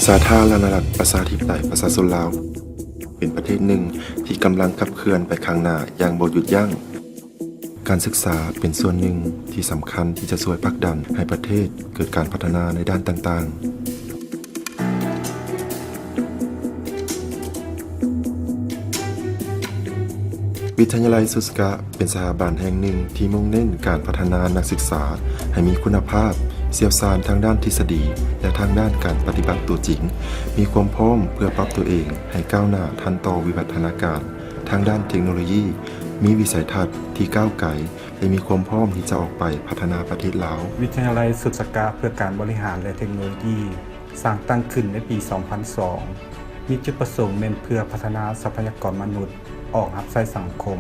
ສາທາລະນະລັດ ປະຊາທິປະໄຕ ປະຊາຊົນລາວ ເປັນປະເທດໜຶ່ງທີ່ກຳລັງຂັບເຄື່ອນໄປຂ້າງໜ້າຢ່າງບໍ່ຢຸດຢັ້ງ. ການສຶກສາເປັນສ່ວນໜຶ່ງທີ່ສຳຄັນທີ່ຈະຊ່ວຍຜັກດັນໃຫ້ປະເທດເກີດການພັດທະນາໃນດ້ານຕ່າງໆ. ວິທະຍາໄລສຸສກະ ເປັນສະຖາບັນແຫ່ງໜຶ່ງທີ່ມຸ່ງເນັ້ນການພັດທະນານັກສຶກສາໃຫ້ມີຄຸນນະພາບ, ຊ່ຽວຊານທາງດ້ານທິດສະດີ ແລະ ທາງດ້ານການປະຕິບັດຕົວຈິງ, ມີຄວາມພ້ອມເພື່ອປັບຕົວເອງໃຫ້ກ້າວໜ້າທັນຕໍ່ວິວັດທະນາການທາງດ້ານເທັກໂນໂລຢີ, ມີວິໄສທັດທີ່ກ້າວໄກ ແລະ ມີຄວາມພ້ອມທີ່ຈະອອກໄປພັດທະນາປະເທດລາວ. ວິທະຍາໄລສຸດສະກະເພື່ອການບໍລິຫານ ແລະ ເທັກໂນໂລຢີ ສ້າງຕັ້ງຂຶ້ນໃນປີສອງພັນສອງ ມີຈຸດປະສົງແມ່ນເພື່ອພັດທະນາຊັບພະຍາກອນມະນຸດອອກຮັບໃຊ້ສັງຄົມ.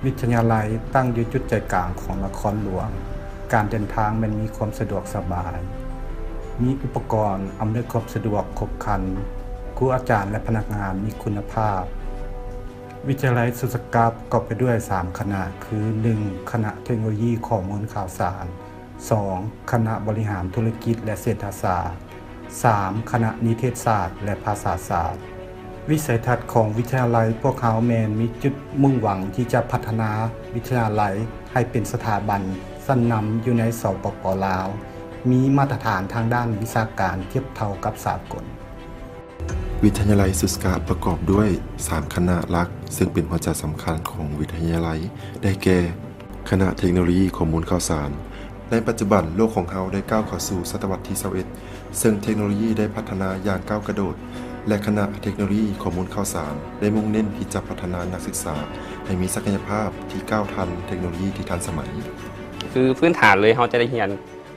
ວິທະຍາໄລຕັ້ງຢູ່ຈຸດໃຈກາງຂອງນະຄອນຫຼວງ. ການເດີນທາງແມ່ນມີຄວາມສະດວກສະບາຍ. ມີອຸປະກອນອຳນວຍຄວາມສະດວກຄົບຄັນ. ຄູອາຈານ ແລະ ພະນັກງານມີຄຸນນະພາບ. ວິທະຍາໄລສຸດສະກະປະກອບໄປດ້ວຍສາມຄະນະ ຄື ໜຶ່ງ ຄະນະເທັກໂນໂລຢີຂໍ້ມູນຂ່າວສານ, ສອງ ຄະນະບໍລິຫານທຸລະກິດ ແລະ ເສດຖະສາດ, ສາມ ຄະນະນິເທດສາດ ແລະ ພາສາສາດ. ວິໄສທັດຂອງວິທະຍາໄລພວກເຮົາແມ່ນມີຈຸດມຸ່ງຫວັງທີ່ຈະພັດທະນາວິທະຍາໄລໃຫ້ເປັນສະຖາບັນຊັ້ນນຳຢູ່ໃນ ສປປ ລາວ, ມີມາດຕະຖານທາງດ້ານວິຊາການທຽບເທົ່າກັບສາກົນ. ວິທະຍາໄລສຸດສະກະປະກອບດ້ວຍສາມຄະນະຫຼັກ ເຊິ່ງເປັນຫົວໃຈສຳຄັນຂອງວິທະຍາໄລ ໄດ້ແກ່ ຄະນະເທັກໂນໂລຢີຂໍ້ມູນຂ່າວສານ. ໃນປັດຈຸບັນ, ໂລກຂອງເຮົາໄດ້ກ້າວເຂົ້າສູ່ສະຕະວັດທີຊາວເອັດ ເຊິ່ງເທັກໂນໂລຢີໄດ້ພັດທະນາຢ່າງກ້າວກະໂດດ ແລະ ຄະນະເທັກໂນໂລຢີຂໍ້ມູນຂ່າວສານໄດ້ມຸ່ງເນັ້ນທີ່ຈະພັດທະນານັກສຶກສາໃຫ້ມີສັກກະຍະພາບທີ່ກ້າວທັນເທັກໂນໂລຢີທີ່ທັນສະໄໝ. ຄືພື້ນຖານເລີຍ ເຮົາຈະໄດ້ຮຽນ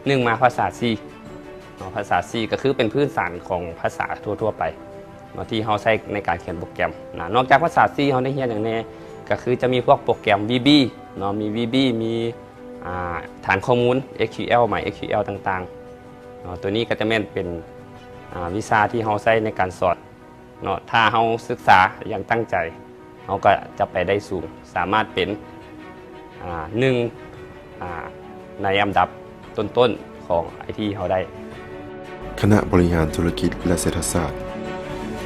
ໜຶ່ງ ມາພາສາ C ເນາະ, ພາສາ C ກໍຄືເປັນພື້ນຖານຂອງພາສາທົ່ວໆໄປເນາະ ທີ່ເຮົາໃຊ້ໃນການຂຽນໂປຣແກຣມນະ. ນອກຈາກພາສາ C ເຮົາໄດ້ຮຽນຫຍັງແດ່? ກໍຄືຈະມີພວກໂປຣແກຣມ VB ເນາະ, ມີ VB ມີ ອ່າ ຖານຂໍ້ມູນ SQL ໝາຍ SQL ຕ່າງໆເນາະ. ຕົວນີ້ກໍຈະແມ່ນເປັນ ອ່າ ວິຊາທີ່ເຮົາໃຊ້ໃນການສອນ ເນາະ. ຖ້າເຮົາສຶກສາຢ່າງຕັ້ງໃຈ, ເຮົາກໍຈະໄປໄດ້ສູງ, ສາມາດເປັນ ອ່າ ໜຶ່ງ ອ່າ ໃນອັນດັບຕົ້ນໆຂອງ ໄອທີ ເຮົາໄດ້. ຄະນະບໍລິຫານທຸລະກິດ ແລະ ເສດຖະສາດ.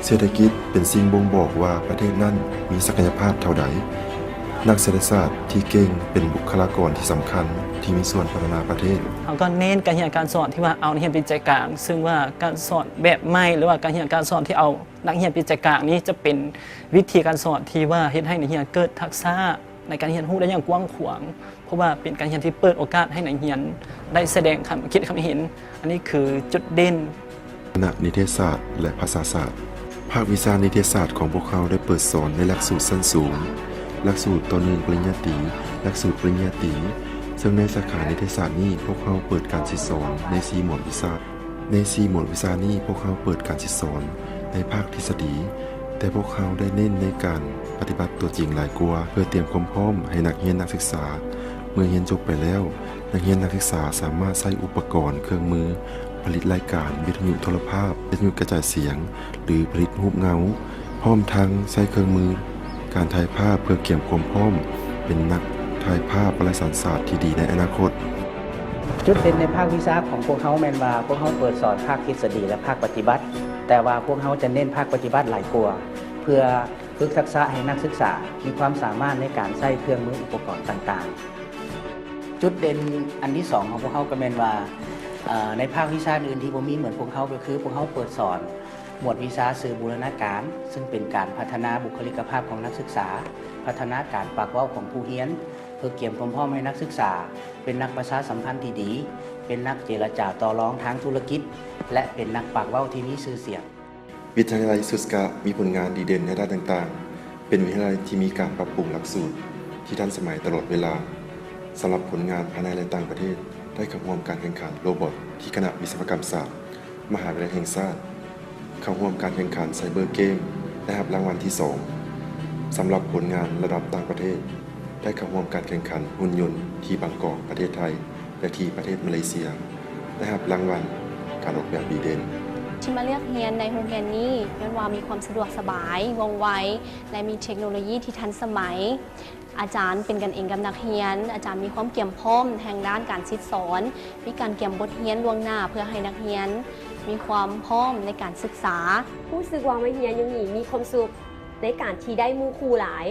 ເສດຖະກິດເປັນສິ່ງບົ່ງບອກວ່າປະເທດນັ້ນມີສັກກະຍະພາບເທົ່າໃດ. ນັກເສດຖະສາດທີ່ເກັ່ງເປັນບຸກຄະລາກອນທີ່ສຳຄັນທີ່ມີສ່ວນພັດທະນາປະເທດ. ເຮົາກໍເນັ້ນການຮຽນການສອນທີ່ວ່າເອົານັກຮຽນເປັນໃຈກາງ, ເຊິ່ງວ່າການສອນແບບໃໝ່ ຫຼືວ່າການຮຽນການສອນທີ່ເອົາ ນັກຮຽນເປັນໃຈກາງນີ້ຈະເປັນວິທີການສອນທີ່ວ່າເຮັດໃຫ້ນັກຮຽນເກີດທັກສະໃນການຮຽນຮູ້ໄດ້ຢ່າງກວ້າງຂວາງ, ເພາະວ່າເປັນການຮຽນທີ່ເປີດໂອກາດໃຫ້ນັກຮຽນໄດ້ສະແດງຄຳຄິດຄຳເຫັນ. ອັນນີ້ຄືຈຸດເດັ່ນ. ຄະນະນິເທດສາດ ແລະ ພາສາສາດ. ພາກວິຊານິເທດສາດຂອງພວກເຮົາໄດ້ເປີດສອນໃນຫຼັກສູດຊັ້ນສູງ, ຫຼັກສູດຕໍ່ໜຶ່ງປະລິນຍາຕີ, ຫຼັກສູດປະລິນຍາຕີ, ເຊິ່ງໃນສາຂານິເທດສາດນີ້ ພວກເຮົາເປີດການສິດສອນໃນສີ່ໝວດວິຊາ. ໃນສີ່ໝວດວິຊານີ້ ພວກເຮົາເປີດການສິດສອນໃນພາກທິດສະດີ, ແຕ່ພວກເຮົາໄດ້ເນັ້ນໃນການປະຕິບັດຕົວຈິງຫຼາຍກວ່າ ເພື່ອຕຽມຄວາມພ້ອມໃຫ້ນັກຮຽນນັກສຶກສາ. ເມື່ອຮຽນຈົບໄປແລ້ວ, ນັກຮຽນນັກສຶກສາສາມາດໃຊ້ອຸປະກອນເຄື່ອງມື ຜະລິດລາຍການວິທະຍຸໂທລະພາບ, ວິທະຍຸກະຈາຍສຽງ ຫຼື ຜະລິດຮູບເງົາ, ພ້ອມທັງໃຊ້ເຄື່ອງມືການຖ່າຍພາບເພື່ອກຽມຄວາມພ້ອມເປັນນັກຖ່າຍພາບປະລັກສານສາດທີ່ດີໃນອະນາຄົດ. ຈຸດເດັ່ນໃນພາກວິຊາຂອງພວກເຮົາແມ່ນວ່າ ພວກເຮົາເປີດສອນພາກທິດສະດີ ແລະ ພາກປະຕິບັດ, ແຕ່ວ່າພວກເຮົາຈະເນັ້ນພາກປະຕິບັດຫຼາຍກວ່າ ເພື່ອຝຶກທັກສະໃຫ້ນັກສຶກສາມີຄວາມສາມາດໃນການໃຊ້ເຄື່ອງມືອຸປະກອນຕ່າງໆ. ຈຸດເດັ່ນອັນທີສອງຂອງພວກເຮົາກໍແມ່ນວ່າ ເອີ ໃນພາກວິຊາອື່ນທີ່ບໍ່ມີເໝືອນພວກເຮົາ ກໍຄືພວກເຮົາເປີດສອນ ໝວດວິຊາສື່ບູລະນາການ, ເຊິ່ງເປັນການພັດທະນາບຸກຄະລິກະພາບຂອງນັກສຶກສາ, ພັດທະນາການປາກເວົ້າຂອງຜູ້ຮຽນ, ເພື່ອກຽມຄວາມພ້ອມໃຫ້ນັກສຶກສາເປັນນັກປະຊາສຳພັນທີ່ດີ, ເປັນນັກເຈລະຈາຕໍ່ລອງທາງທຸລະກິດ ແລະ ເປັນນັກປາກເວົ້າທີ່ມີຊື່ສຽງ. ວິທະຍາໄລສຸດສະກະມີຜົນງານດີເດັ່ນໃນດ້ານຕ່າງໆ, ເປັນວິທະຍາໄລທີ່ມີການປັບປຸງຫຼັກສູດທີ່ທັນສະໄໝຕະຫຼອດເວລາ. ສຳລັບຜົນງານພາຍໃນ ແລະ ຕ່າງປະເທດ, ໄດ້ເຂົ້າຮ່ວມການແຂ່ງຂັນໂຣບອດທີ່ຄະນະວິສະວະກຳສາດ ມະຫາວິທະຍາໄລແຫ່ງຊາດ, ເຂົ້າຮ່ວມການແຂ່ງຂັນໄຊເບີເກມ ໄດ້ຮັບລາງວັນທີສອງ. ສຳລັບຜົນງານລະດັບຕ່າງປະເທດ, ໄດ້ເຂົ້າຮ່ວມການແຂ່ງຂັນຫຸ່ນຍົນທີ່ບາງກອກ ປະເທດໄທ ແລະ ທີ່ປະເທດມາເລເຊຍ, ໄດ້ຮັບລາງວັນການອອກແບບດີເດັ່ນ. ທີ່ມາເລືອກຮຽນໃນໂຮງຮຽນນີ້ ຍ້ອນວ່າມີຄວາມສະດວກສະບາຍ, ວ່ອງໄວ ແລະ ມີເທັກໂນໂລຢີທີ່ທັນສະໄໝ. ອາຈານເປັນກັນເອງກັບນັກຮຽນ, ອາຈານມີຄວາມກຽມພ້ອມທາງດ້ານການສິດສອນ, ມີການກຽມບົດຮຽນລ່ວງໜ້າເພື່ອໃຫ້ນັກຮຽນ ມີຄວາມພ້ອມໃນການສຶກສາ. ຮູ້ສຶກວ່າມາຮຽນຢູ່ນີ້ມີຄວາມສຸກໃນການທີ່ໄດ້ໝູ່ຄູ່ຫຼາຍ.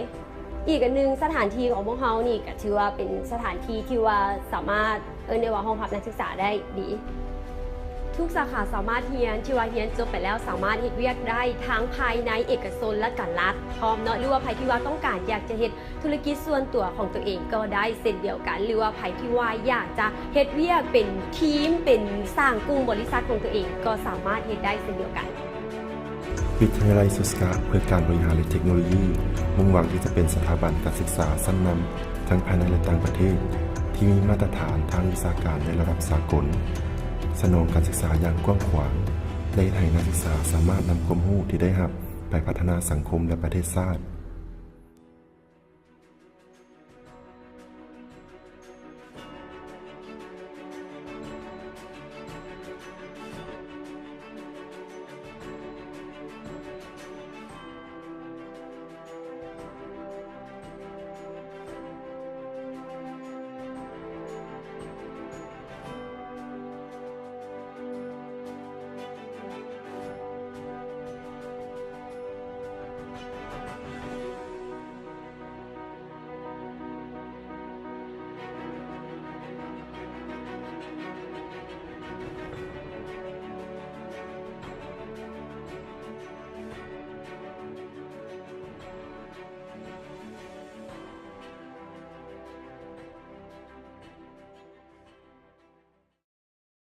ອີກອັນໜຶ່ງ, ສະຖານທີ່ຂອງພວກເຮົານີ້ກໍຖືວ່າເປັນສະຖານທີ່ທີ່ວ່າສາມາດເອີ້ນໄດ້ວ່າຮອງຮັບນັກສຶກສາໄດ້ດີ. ທຸກສາຂາສາມາດຮຽນ, ທີ່ວ່າຮຽນຈົບໄປແລ້ວສາມາດເຮັດວຽກໄດ້ທັງພາຍໃນເອກະຊົນ ແລະ ກະລັດພ້ອມເນາະ, ຫຼືວ່າໃຜທີ່ວ່າຕ້ອງການຢາກຈະເຮັດ ທຸລະກິດສ່ວນຕົວຂອງຕົວເອງກໍໄດ້ເຊັ່ນດຽວກັນ ຫຼືວ່າໃຜທີ່ວ່າຢາກຈະເຮັດວຽກເປັນທີມ ເປັນສ້າງກຸ່ມບໍລິສັດຂອງຕົວເອງກໍສາມາດເຮັດໄດ້ເຊັ່ນດຽວກັນ. ວິທະຍາໄລສຸສກະ ເພື່ອການບໍລິຫານ ແລະ ເທັກໂນໂລຢີ ມຸ່ງຫວັງທີ່ຈະເປັນສະຖາບັນການສຶກສາຊັ້ນນຳ ທັງພາຍໃນ ແລະ ຕ່າງປະເທດ ທີ່ມີມາດຕະຖານທາງວິຊາການໃນລະດັບສາກົນ, ສະໜອງການສຶກສາຢ່າງກວ້າງຂວາງ ແລະ ເຮັດໃຫ້ນັກສຶກສາສາມາດນຳຄວາມຮູ້ທີ່ໄດ້ຮັບໄປພັດທະນາສັງຄົມ ແລະ ປະເທດຊາດ.